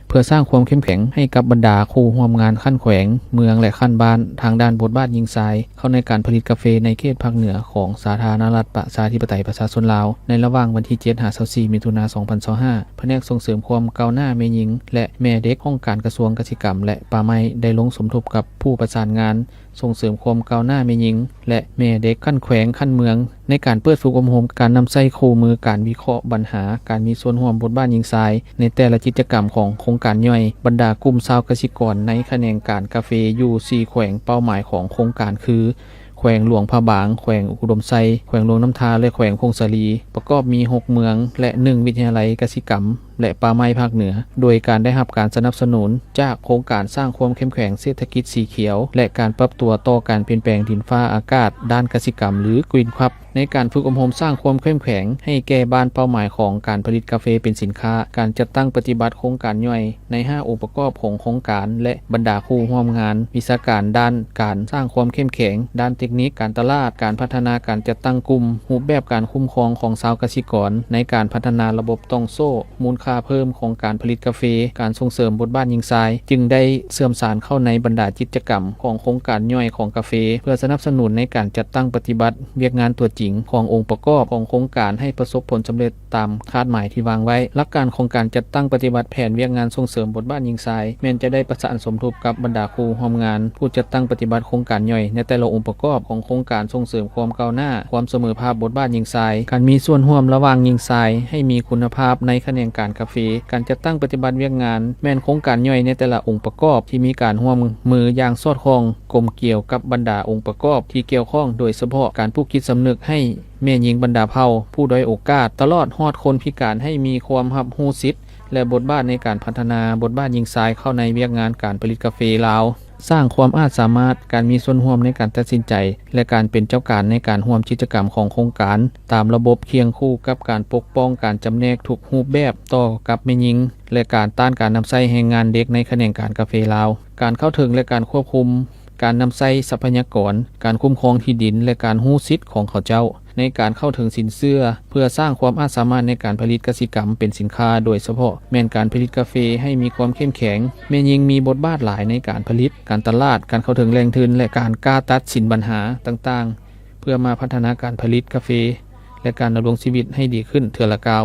ເພື່ອສ້າງຄວາມເຂັ້ມແຂງໃຫ້ກັບບັນດາຄູ່ຮ່ວມງານຂັ້ນແຂວງ, ເມືອງ ແລະ ຂັ້ນບ້ານ ທາງດ້ານບົດບາດຍິງຊາຍເຂົ້າໃນການຜະລິດກາເຟໃນເຂດພາກເໜືອຂອງສາທາລະນະລັດປະຊາທິປະໄຕປະຊາຊົນລາວ. ໃນລະຫວ່າງວັນທີເຈັດຫາຊາວສີ່ ມິຖຸນາ ສອງພັນຊາວຫ້າ ພະແນກສົ່ງເສີມຄວາມກ້າວໜ້າແມ່ຍິງ ແລະ ແມ່ເດັກຂອງການກະຊວງກະສິກຳ ແລະ ປ່າໄມ້ ໄດ້ລົງສົມທົບກັບຜູ້ປະສານງານ ສົ່ງເສີມຄວາມກ້າວໜ້າແມ່ຍິງ ແລະ ແມ່ເດັກຂັ້ນແຂວງ, ຂັ້ນເມືອງ ໃນການເປີດຝຶກອົບຮົມການນຳໃຊ້ຄູ່ມື, ການວິເຄາະບັນຫາ, ການມີສ່ວນຮ່ວມບົດບາດຍິງຊາຍໃນແຕ່ລະກິດຈະກຳຂອງໂຄງການຍ່ອຍ. ບັນດາກຸ່ມຊາວກະສິກອນໃນຂະແໜງການກາເຟຢູ່ສີ່ແຂວງເປົ້າໝາຍຂອງໂຄງການຄື ແຂວງຫຼວງພະບາງ, ແຂວງອຸດົມໄຊ, ແຂວງຫຼວງນ້ຳທາ ແລະ ແຂວງຜົ້ງສາລີ ປະກອບມີຫົກເມືອງ ແລະ ໜຶ່ງວິທະຍາໄລກະສິກຳ ແລະ ປ່າໄມ້ພາກເໜືອ ໂດຍການໄດ້ຮັບການສະໜັບສະໜູນຈາກໂຄງການສ້າງຄວາມເຂັ້ມແຂງເສດຖະກິດສີຂຽວ ແລະ ການປັບຕົວຕໍ່ການປ່ຽນແປງດິນຟ້າອາກາດດ້ານກະສິກຳ ຫຼື Green Cup. ໃນການຝຶກອົບຮົມສ້າງຄວາມເຂັ້ມແຂງໃຫ້ແກ່ບ້ານເປົ້າໝາຍຂອງການຜະລິດກາເຟເປັນສິນຄ້າ, ການຈັດຕັ້ງປະຕິບັດໂຄງການຍ່ອຍ ໃນຫ້າອົງປະກອບຂອງໂຄງການ ແລະ ບັນດາຄູ່ຮ່ວມງານ, ວິຊາການດ້ານການສ້າງຄວາມເຂັ້ມແຂງ, ດ້ານເຕັກນິກ, ການຕະຫຼາດ, ການພັດທະນາການຈັດຕັ້ງກຸ່ມ, ຮູບແບບການຄຸ້ມຄອງຂອງຊາວກະສິກອນ, ໃນການພັດທະນາລະບົບຕ່ອງໂສ້ມູນຄ່າເພີ່ມຂອງການຜະລິດກາເຟ, ການສົ່ງເສີມບົດບາດຍິງຊາຍ ຈຶ່ງໄດ້ເຊື່ອມສານເຂົ້າໃນບັນດາກິດຈະກຳຂອງໂຄງການຍ່ອຍຂອງກາເຟ ເພື່ອສະໜັບສະໜູນໃນການຈັດຕັ້ງປະຕິບັດວຽກງານຕົວຈິງຂອງອົງປະກອບຂອງໂຄງການໃຫ້ປະສົບຜົນສຳເລັດ ຕາມຄາດໝາຍທີ່ວາງໄວ້. ຫຼັກການຂອງການຈັດຕັ້ງປະຕິບັດແຜນວຽກງານສົ່ງເສີມບົດບາດຍິງຊາຍ ແມ່ນຈະໄດ້ປະສານສົມທົບກັບບັນດາຄູ່ຮ່ວມງານ ຜູ້ຈັດຕັ້ງປະຕິບັດໂຄງການຍ່ອຍໃນແຕ່ລະອົງປະກອບຂອງໂຄງການສົ່ງເສີມຄວາມກ້າວໜ້າ, ຄວາມສະເໝີພາບບົດບາດຍິງຊາຍ, ການມີສ່ວນຮ່ວມລະຫວ່າງຍິງຊາຍໃຫ້ມີຄຸນນະພາບໃນຂະແໜງການກາເຟ. ການຈັດຕັ້ງປະຕິບັດວຽກງານແມ່ນໂຄງການຍ່ອຍໃນແຕ່ລະອົງປະກອບທີ່ມີການຮ່ວມມືຢ່າງສອດຄ່ອງ ກົມກຽວກັບບັນດາອົງປະກອບທີ່ກ່ຽວຂ້ອງ ໂດຍສະເພາະການປູກຈິດສຳນຶກໃຫ້ ແມ່ຍິງບັນດາເຜົ່າ, ຜູ້ດ້ອຍໂອກາດ, ຕະຫຼອດຮອດຄົນພິການໃຫ້ມີຄວາມຮັບຮູ້ສິດ ແລະ ບົດບາດໃນການພັດທະນາບົດບາດຍິງຊາຍເຂົ້າໃນວຽກງານການຜະລິດກາເຟລາວ, ສ້າງຄວາມອາດສາມາດ, ການມີສ່ວນຮ່ວມໃນການຕັດສິນໃຈ ແລະ ການເປັນເຈົ້າການໃນການຮ່ວມກິດຈະກຳຂອງໂຄງການ, ຕາມລະບົບຄຽງຄູ່ກັບການປົກປ້ອງການຈຳແນກທຸກຮູບແບບຕໍ່ກັບແມ່ຍິງ ແລະ ການຕ້ານການນຳໃຊ້ແຮງງານເດັກໃນຂະແໜງການກາເຟລາວ, ການເຂົ້າເຖິງ ແລະ ການຄວບຄຸມ ການນຳໃຊ້ຊັບພະຍາກອນ, ການຄຸ້ມຄອງທີ່ດິນ ແລະ ການຮູ້ສິດຂອງເຂົາເຈົ້າ ໃນການເຂົ້າເຖິງສິນເຊື່ອ ເພື່ອສ້າງຄວາມອາດສາມາດໃນການຜະລິດກະສິກຳເປັນສິນຄ້າ ໂດຍສະເພາະແມ່ນການຜະລິດກາເຟໃຫ້ມີຄວາມເຂັ້ມແຂງ, ແມ່ຍິງມີບົດບາດຫຼາຍໃນການຜະລິດ, ການຕະຫຼາດ, ການເຂົ້າເຖິງແຫຼ່ງທຶນ ແລະ ການກ້າຕັດສິນບັນຫາຕ່າງໆ ເພື່ອມາພັດທະນາການຜະລິດກາເຟ ແລະ ການດຳລົງຊີວິດໃຫ້ດີຂຶ້ນເທື່ອລະກ້າວ.